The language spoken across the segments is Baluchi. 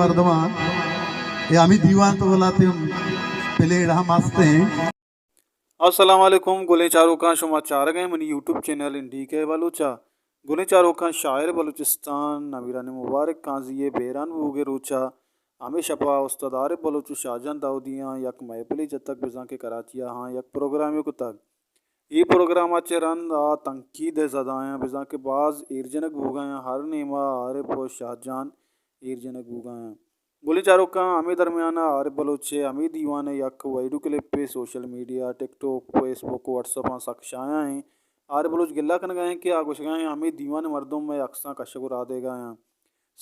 مردماں، اے ہمے دیوان تو بلاتے پلیٹ ہم ہستے ہیں۔ السلام علیکم گلیں چاروکاں، شما چارگ ء منی یوٹیوب چینل این ڈی کے بلوچ ء۔ گلیں چاروکاں، شاعر بلوچستان امیران مبارک قاضی ء بیران بوگ ء روچ ء ہمے شپ ء استاد عارف بلوچ و شاہجان داؤدی آں یک محفلے جتگ، بزاں کہ کراچی ء آہاں یک پروگرامے کتگ۔ اے پروگرام ء چہ رند آ تنقید ء زد آیاں، بزاں کہ باز ایر جنگ بوگ ء آیاں، ہر نیم ء عارف و شاہجان ایر جنگ بوگ ء آیاں۔ گلیں چاروکاں، ہمے درمیان ء عارف بلوچ ء ہمے دیوان ء یک ویڈیو کلپے سوشل میڈیا، ٹک ٹاک، فیس بک و واٹس اپ آں سک شائع ایں۔ عارف بلوچ گلہ کنگ ء انت کہ آ گوشگ ء انت ہمے دیوان ء مردم مئے عکساں کشگ و راہ دیگ ء آیاں۔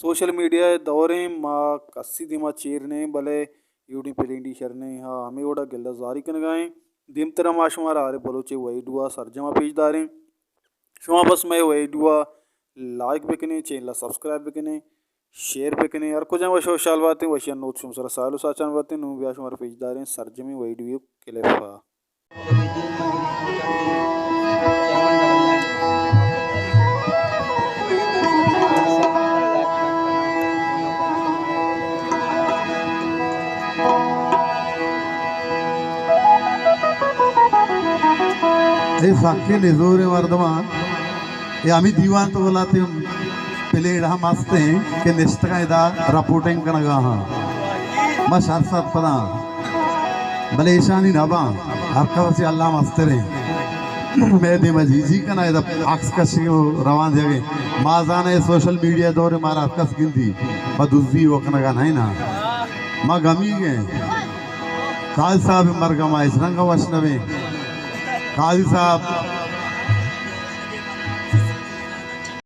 سوشل میڈیا ء دور ایں، ما کسی دیما چیر نہ ایں، بلے ایوڑیں پلینڈی شر نہ ایں۔ ہا، ہمے وڑا گلہ زاری کنگ ء ایں۔ دیمترا ما شمارا عارف بلوچ ء ویڈیو ء سرجم ء پیش داریں۔ شما بس مئے ویڈیو ء لائک بکنیں، چینل ء سبسکرائب بکنیں، شیئر بکنیں۔ ہر کجا وش وشحال باتیں، وشی ء نود شما سرا ساہیل و ساچان باتیں۔ نوں بیا شمارا پیش داریں سرجمیں ویڈیو کلپ ء۔ اے سکیں نزوریں مردماں، اے ہمے دیوان تو بلاتے پلیٹ ہم ہست ایں کہ نشتگاں ادا رپورٹنگ کنگا ہاں۔ ما شر سد پداں، بلے ایشانی نباں، ہر کس چہ اللہ مستریں۔ مئے دیما جی جی کنا ادا عکس کشی و روان دیگے۔ ما زانے سوشل میڈیا دور مارا ہر کس گندی، ما دزی و کنگا نہیں نا۔ ما گمیگ ایں۔ قاضی صاحب مرگا ما اس رنگا وش نبیں۔ قاضی صاحب